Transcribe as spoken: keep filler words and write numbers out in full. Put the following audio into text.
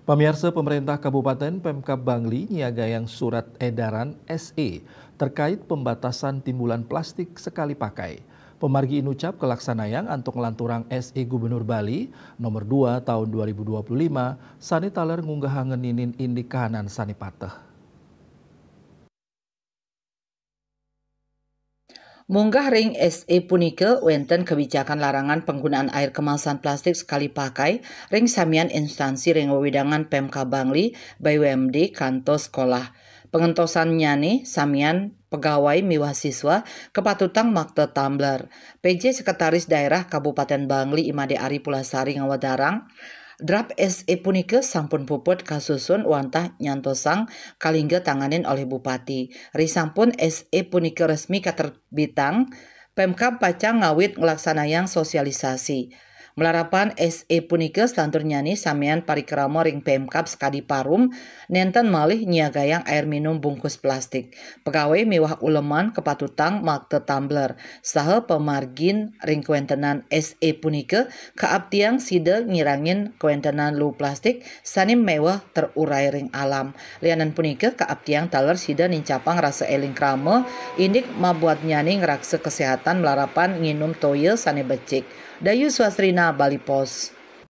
Pamiarsa, pemerintah Kabupaten Pemkab Bangli nyiagayang surat edaran S E terkait pembatasan timbulan plastik sekali pakai. Pemargi inucap kalaksanayang antuk nglanturang S E Gubernur Bali nomor dua tahun dua ribu dua puluh lima, sane taler ngunggahang ngeninin indik kahanan sane pateh. Munggah ring S E punika wenten kebijakan larangan penggunaan air kemasan plastik sekali pakai ring samian instansi ring wewidangan Pemkab Bangli, B U M D, kantos sekolah. Pengentosannyane samian pegawai miwah siswa kapatutang makta tumbler. P J Sekretaris Daerah Kabupaten Bangli I Made Ari Pulasari ngawedarang, draft S E punika sampun puput kasusun wantah nyantosang kalingga tanganin olih Bupati. Risampun S E punika resmi katerbitang, Pemkab pacang ngawit nglaksanayang sosialisasi. Malarapan S E punika selanturnyane samian parikrama ring Pemkab sakadi parum, nenten malih nyiagayang air minum bungkus plastik. Pegawai miwah uleman kapatutang makta tumbler, saha pamargin ring kawentenan S E punika kaaptiang sida ngirangin kawentenan luh plastik sane meweh terurai ring alam. Lianan punika, kaaptiang taler sida nincapang rasa eling krama, indik mabuatnyane ngraksa kesehatan malarapan nginum toya sane becik. Dayu Swasrina, Bali Post.